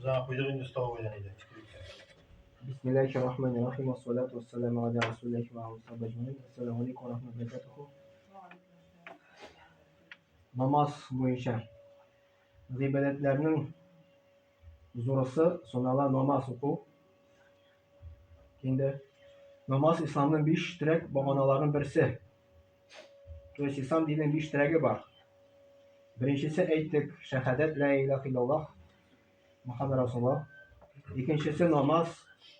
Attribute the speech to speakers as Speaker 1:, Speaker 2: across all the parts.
Speaker 1: Без аңа куйдык инде столовойдан иде.
Speaker 2: Бисмиллахи рахмани рахим, вассалату вассаламу аля расулиллахи ва алейхи вассахаби аджмаин. Ассаламу алейкум ва рахматуллахи ва баракатуху. Намаз буенча гыйбадәтләрнең зурысы санала намаз уку. Инде намаз исламның биш терәк баганаларының берсе. То есть ислам диненең биш терәге бар. Беренчесе әйттек, шәһадәт ла илаһа иллаллаһ, Мөхәммәд Расулуллаһ. Икенчесе намаз,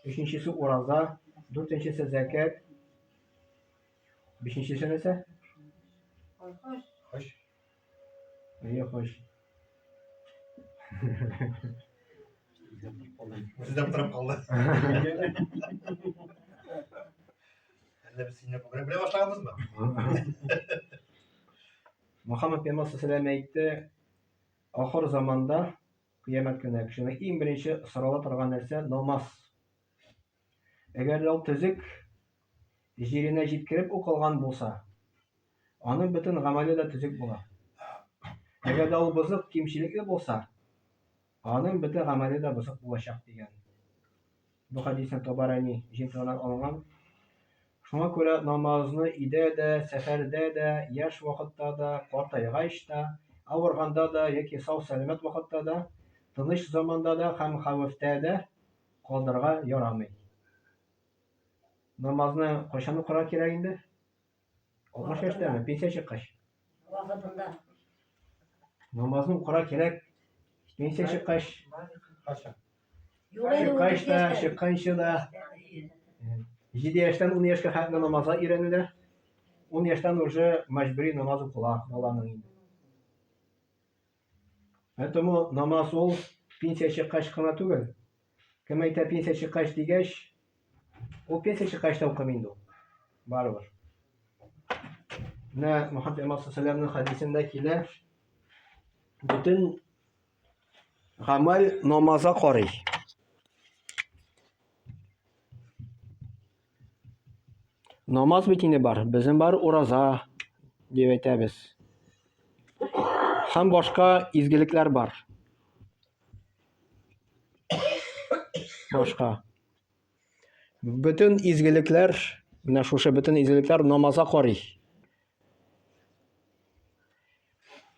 Speaker 2: өченчесе ураза, дүртенчесе зәкят, бишенчесе нәрсә?
Speaker 1: Хаҗ.
Speaker 2: Әйе, хаҗ.
Speaker 1: Үзе дә утырып калды. Әллә без синнән күбрәк белә башлаганбызмы?
Speaker 2: Мөхәммәд пәйгамбәр саллаллаху әйтте, ахыр заманда кыямәт көне кешенең иң беренче сорала торган нәрсә намаз. Әгәр дә ул төзек җиренә җиткереп укылган булса, аның бөтен гамәле дә төзек була. Әгәр дә ул бозык, кимчелекле булса, аның бөтен гамәле дә бозык булачак дигән. Бу хәдисне Табарани җыентыгыннан алынган. Шуңа күрә намазны өйдә дә, сәфәрдә дә, яшь вакытта да, картайгач та, авырганда да яки сау-сәламәт вакытта да, тыныч заманда да һәм хәвефтә дә калдырырга ярамый. Намазны кайчан укырга кирәк инде? 60 яшьтәме? Пенсия чыккач.
Speaker 3: Вакытында.
Speaker 2: Намазны укырга кирәк. Пенсия чыккач.
Speaker 1: Кайчан?
Speaker 2: Чыккач та, чыкканчы да. 7 яшьтән 10 яшькә хәтле намазга өйрәнелә. 10 яшьтән уже мәҗбүри намаз укыла баланың инде. Поэтому намаз ул пенсия чыккач кына түгел. Кем әйтә пенсия чыккач дигәч, ул пенсия чыккач та укымый инде ул. Барыбер. Менә Мөхәммәд пәйгамбәр саллаллаху хәдисендә килә, бөтен гамәл намаза карый. Намаз бит инде бар. Безнең бар ураза дип әйтәбез. Һәм башка изгелекләр бар. Башка. Бөтен изгелекләр, менә шушы бөтен изгелекләр намаза карый.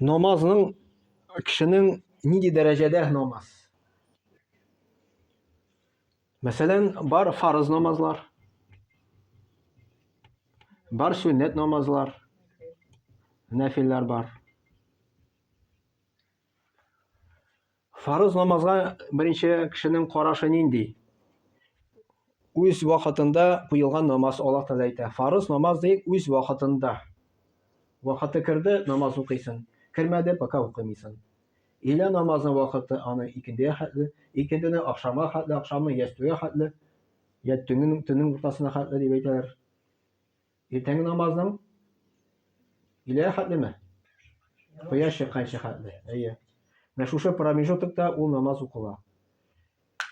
Speaker 2: Намазның кешенең нинди дәрәҗәдә намаз? Мәсәлән, бар фарыз намазлар, бар сөннәт намазлар, нәфилләр бар. Фарыз намазга беренче кешенең карашы нинди? Үз вакытында куелган намаз Аллаһ Тәгалә әйтә. Фарыз намаз ди үз вакытында. Вакыты керде, намаз укыйсың. Кермәде, пока укымыйсың. Өйлә намазының вакыты аны икендегә хәтле, икендене ахшамга хәтле, ахшамны ястүгә хәтле, я төннең төннең уртасына хәтле дип әйтәләр. Иртәнге намазның өйләгә хәтлеме? Кояш чыкканчы хәтле. Әйе. Менә шушы промежутокта ул намаз укыла.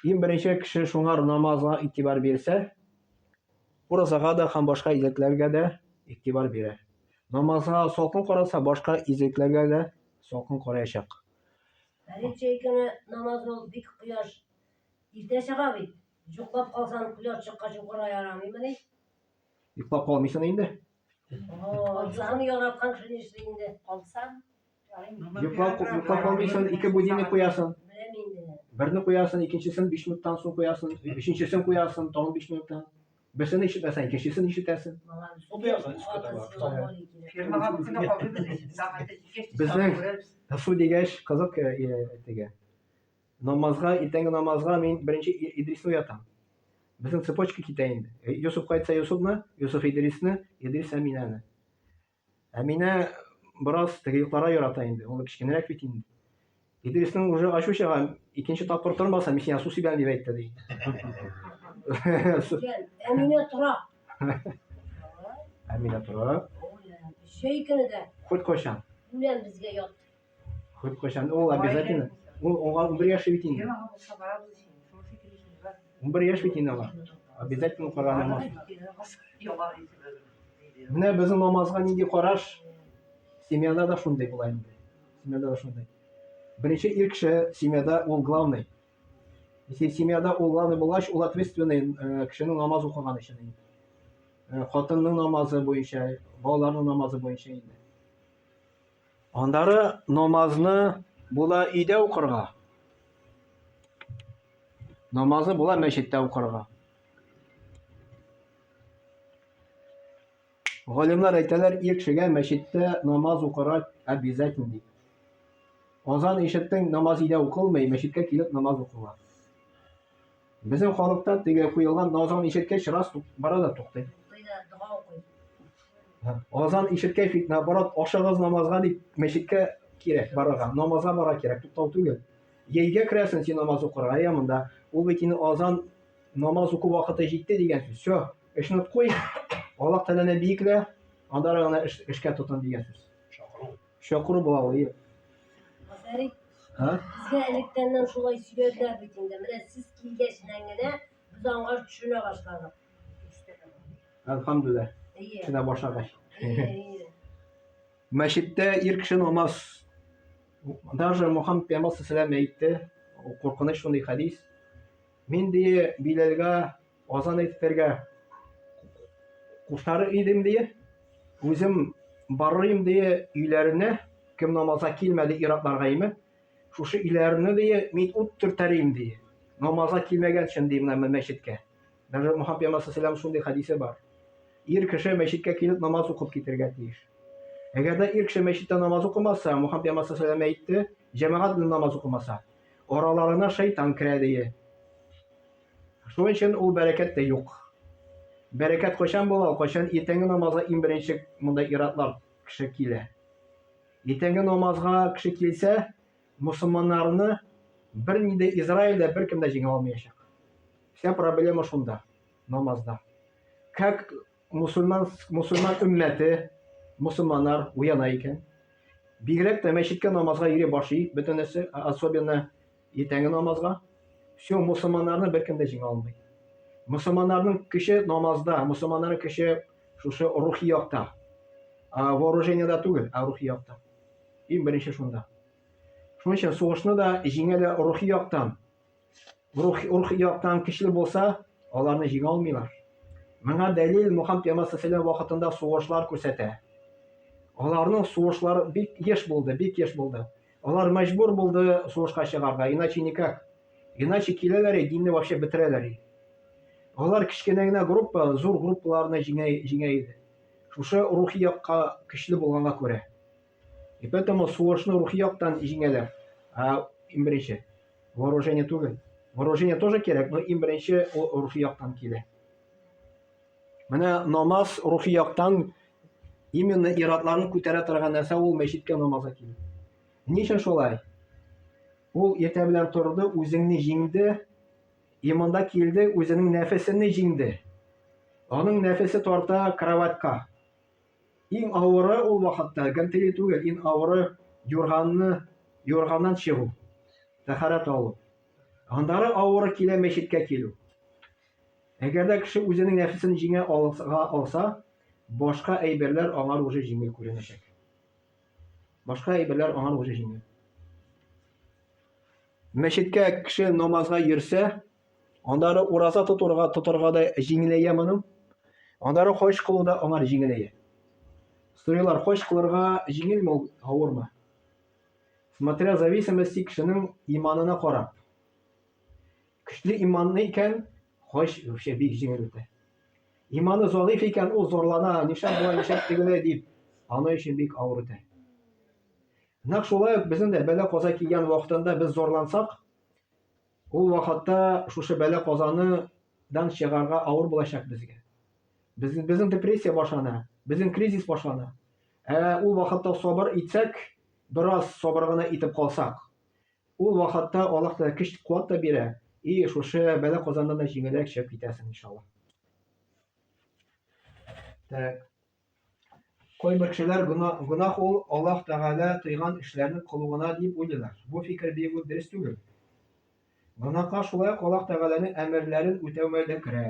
Speaker 2: Иң беренче кеше шуңар намазга игътибар бирсә, уразага да һәм башка изгелекләргә дә игътибар бирә. Намазга салкын караса, башка изгелекләргә дә салкын караячак.
Speaker 3: Фәрит җәй көне намаз ул бик кояш иртә чыга бит. Йоклап калсан, кояш чыккач укырга ярамыймыни?
Speaker 2: Йоклап калмыйсың инде.
Speaker 3: Аллаһны яраткан кеше нишли инде?
Speaker 4: Калсам,
Speaker 2: Йоклап, йоклап калмыйсың, ике будильник куясың.
Speaker 3: Беләм инде.
Speaker 2: Берне куясың, икенчесен 5 минуттан соң куясың, өченчесен куясың, тагын 5 минуттан. Берсен ишетмәсәң, икенчесен ишетәсең.
Speaker 4: Фирмага бу көнне кабыйбыз. Сәгате җиткәч,
Speaker 2: Безнең-
Speaker 4: күрәбез.
Speaker 2: Су дигәч, кызык теге. Намазга, иртәнге намазга мин беренче Идрисне уятам. Безнең цепочка китә инде. Йосыф кайтса Йосыфны, Йосыф Идрисне, Идрис Әминәне. Әминә бераз теге йокларга ярата инде. Ул кечкенәрәк бит инде. Идриснең уже ачу чыга, икенче тапкыр тормаса, мин сиңа су сибәм дип әйтте ди.
Speaker 3: Әминә тора.
Speaker 2: Әминә тора.
Speaker 3: Җәй көне дә.
Speaker 2: Хоть кайчан.
Speaker 3: Үлән безгә ят.
Speaker 2: Хоть кайчан. Ул обязательно. Ул аңа 11 яшь бит инде. 11 яшь бит инде аңа. Обязательно укырга намаз. Менә безнең намазга нинди караш? Семьяда да шундый була инде. Семьяда да шундый. Беренче ир кеше семьяда ул главный. Если семьяда ул главный булгач, ул ответственный э, кешенең намаз укыган өчен инде. Э, хатынның намазы буенча, балаларның намазы буенча инде. Аннары намазны була өйдә укырга. Намазны була мәчеттә укырга. Галимнәр әйтәләр, ир кешегә мәчеттә намаз укырга обязательно дип. Азан ишеттең, намаз өйдә укылмый, мәчеткә килеп намаз укыла. Безнең халыкта теге куелган азан ишеткәч, раз бара да туктый.
Speaker 3: Туктый да дога укый.
Speaker 2: Азан ишеткәч бит, наоборот, ашыгыз намазга дип мәчеткә кирәк барырга. Намазга бара кирәк, туктау түгел. Ейгә керәсең син намаз укырга, я монда. Ул бит инде азан намаз уку вакыты җитте дигән сүз. Все, эшне куй, Аллаһ Тәгаләне биеклә, аннары гына эш, эшкә тотын дигән сүз.
Speaker 1: Чакыру.
Speaker 2: Чакыру була ул, ие.
Speaker 3: Афәрин.
Speaker 2: Һа?
Speaker 3: Безгә электәннән шулай сөйләделәр бит инде. Менә сез килгәченнән генә без аңа төшенә башладык.
Speaker 2: Әлхәмдүлилләһ.
Speaker 3: Әйе.
Speaker 2: Төшенә башлагач.
Speaker 3: Әйе, әйе.
Speaker 2: Мәчеттә ир кеше намаз даже Мухаммад пәйгамбәр саллаллаху әйтте, куркыныч шундый хәдис. Мин ди Биләлгә азан әйтергә кушар идем ди. Үзем барырым ди өйләренә, кем намазга килмәде ир-атларга име. Шушы өйләрне ди мин ут төртәрим ди. Намазга килмәгән өчен ди менә мәчеткә. Даже Мухаммад пәйгамбәр саллаллаху шундый хәдисе бар. Ир кеше мәчеткә килеп намаз укып китергә тиеш. Әгәр дә ир кеше мәчеттә намаз укымаса, Мухаммад пәйгамбәр саллаллаху әйтте, җәмәгать белән намаз укымаса, араларына шайтан керә дие. Шуның өчен ул бәрәкәт тә юк. Бәрәкәт кайчан була? Кайчан иртәнге намазга иң беренче монда иратлар кеше килә. Иртәнге намазга кеше килсә, мусульманнарны бернинди Израильдә беркем дә җиңә алмаячак. Вся проблема шунда, намазда. Как мусульман, мусульман өммәте, мусульманнар уяна икән. Бигрәк тә мәчеткә намазга йөри башлый, бөтенесе, особенно иртәнге намазга. Все, мусульманнарны беркем дә җиңә алмый. Мусульманнарның көче намазда, мусульманнарның көче шушы рухи якта. А вооружениедә түгел, а рухи якта. Иң беренче шунда. Шуның өчен сугышны да җиңәләр рухи яктан. Рух, рухи яктан көчле булса, аларны җиңә алмыйлар. Моңа дәлил Мухаммад пәйгамбәр саллаллаху вакытында сугышлар күрсәтә. Аларның сугышлары бик еш булды, бик еш булды. Алар мәҗбүр булды сугышка чыгарга, иначе никак. Иначе киләләр и динне вообще бетерәләр. Алар кечкенә генә группа, зур группаларны җиңә, җиңә иде. Шушы рухи якка көчле булганга күрә. И поэтому сугышны рухи яктан җиңәләр. А иң беренче вооружение түгел. Вооружение тоже кирәк, но иң беренче ул рухи яктан килә. Менә намаз рухи яктан именно иратларны күтәрә торган нәрсә ул мәчеткә намазга килү. Ни өчен шулай? Ул иртә белән торды, үзеңне җиңде, иманда килде, үзенең нәфесене җиңде. Аның нәфесе тарта кроватька. Иң авыры ул вакытта гантели түгел, иң авыры юрганны, юрганнан чыгу, тәһарәт алу. Аннары авыры килә мәчеткә килү. Әгәр дә кеше үзенең нәфесен җиңә алса, алса, башка әйберләр аңар уже җиңел күренәчәк. Башка әйберләр аңар уже җиңел. Мәчеткә кеше намазга йөрсә, Аннары ураза тотырга, тотарга да җиңеләя моның. Аннары хаҗ кылу да аңар җиңеләя. Сорыйлар, хаҗ кылырга җиңелме ул, авырмы? Смотря зависимости кешенең иманына карап. Көчле иманлы икән, хаҗ вообще бик җиңел үтә. Иманы зәгыйфь икән, ул зарлана, нишләп болай, нишләп тегеләй дип, аны өчен бик авыр үтә. Нәкъ шулай ук безнең дә бәла-каза килгән вакытында без зарлансак, Ул вакытта шушы бәла-казаны дан чыгарга авыр булачак безгә. Без, безнең депрессия башлана, безнең кризис башлана. Ә ул вакытта сабыр итсәк, бераз сабыр гына итеп калсак, ул вакытта Аллаһ Тәгалә көч куәт та бирә, и шушы бәла-казаннан да җиңелрәк чыгып китәсең, иншаллаһ. Так. Кайбер кешеләр гөнаһ ул Аллаһ Тәгалә тыйган эшләрне кылу гына дип уйлыйлар. Бу фикер бик үк дөрес түгел. Гөнаһка шулай ук Аллаһ Тәгаләнең әмерләрен үтәүмәү дә керә.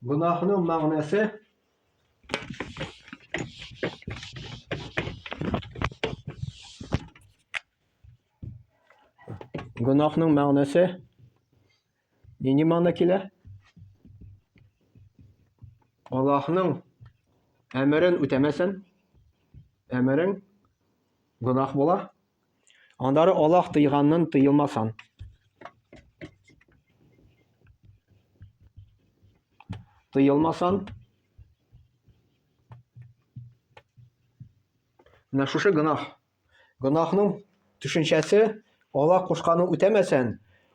Speaker 2: Гөнаһның мәгънәсе Гөнаһның мәгънәсе нинди мәгънә килә? Аллаһның әмерен үтәмәсәң, әмерең гөнаһ була. Аннары Аллаһ тыйганнан тыелмасаң. Тыелмасаң, менә шушы гөнаһ. Гөнаһның төшенчәсе Аллаһ кушканын үтәмәсән,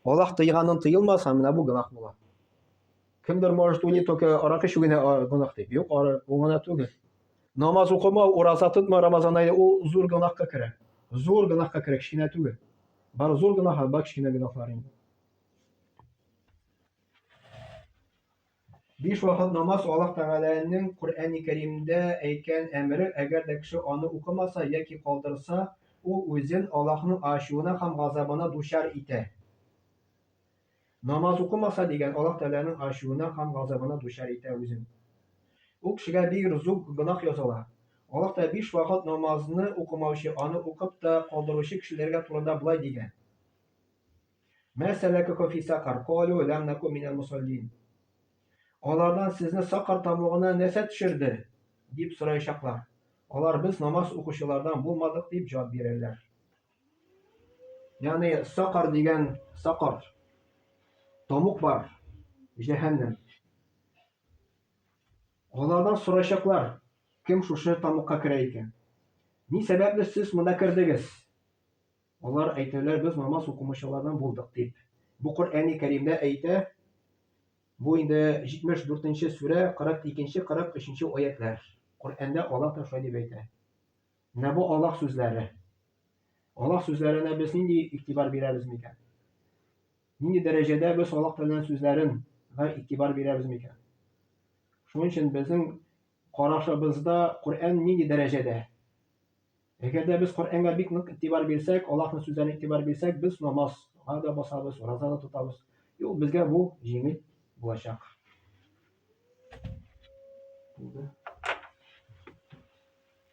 Speaker 2: Аллаһ тыйганын тыелмасаң, менә бу гөнаһ була. Кемдер может уйлый только аракы эчү генә гөнаһ дип. Юк, ул гына түгел. Намаз укымау, ураза тотмау Рамазан ае ул зур гөнаһка керә. Зур гөнаһка керә, кечкенә түгел. Бар зур гөнаһ, бар кечкенә гөнаһлар инде. Биш вакыт намаз Аллаһ Тәгаләнең Коръәни Кәримдә әйткән әмере, әгәр дә кеше аны укымаса яки калдырса, ул үзен Аллаһның ачуына һәм газабына дучар итә. Намаз укымаса дигән Аллаһ Тәгаләнең ачуына һәм газабына дучар итә үзен. Ул кешегә бик зур гөнаһ языла. Аллаһ Тәгалә биш вакыт намазны укымаучы, аны укып та калдыручы кешеләргә турында болай дигән. Мә сәләкәкүм фи сакар, калу ләм наку минәл мусаллин. Алардан сезне сакар тамугына нәрсә төшерде? дип сораячаклар. Алар без намаз укучылардан булмадык дип җавап бирәләр. Ягъни сакар дигән сакар тамук бар, җәһәннәм. Алардан сораячаклар, кем шушы тамукка керә икән? Ни сәбәпле сез монда кердегез? Алар әйтәләр, без намаз укымаучылардан булдык дип. Бу Коръәни Кәримдә әйтә, бу инде 74 нче сүрә, 42 нче, 43 нче аятләр. Коръәндә Аллаһ та шулай дип әйтә. Менә бу Аллаһ сүзләре. Аллаһ сүзләренә без нинди игътибар бирәбез микән? Нинди дәрәҗәдә без Аллаһ Тәгаләнең сүзләрен игътибар бирәбез микән? Шуның өчен безнең карашыбызда Коръән нинди дәрәҗәдә? Әгәр дә без Коръәнгә бик нык игътибар бирсәк, Аллаһның сүзләренә игътибар бирсәк, без намазга да басабыз, ураза да тотабыз. Юк, безгә бу җиңел булачак. Булды.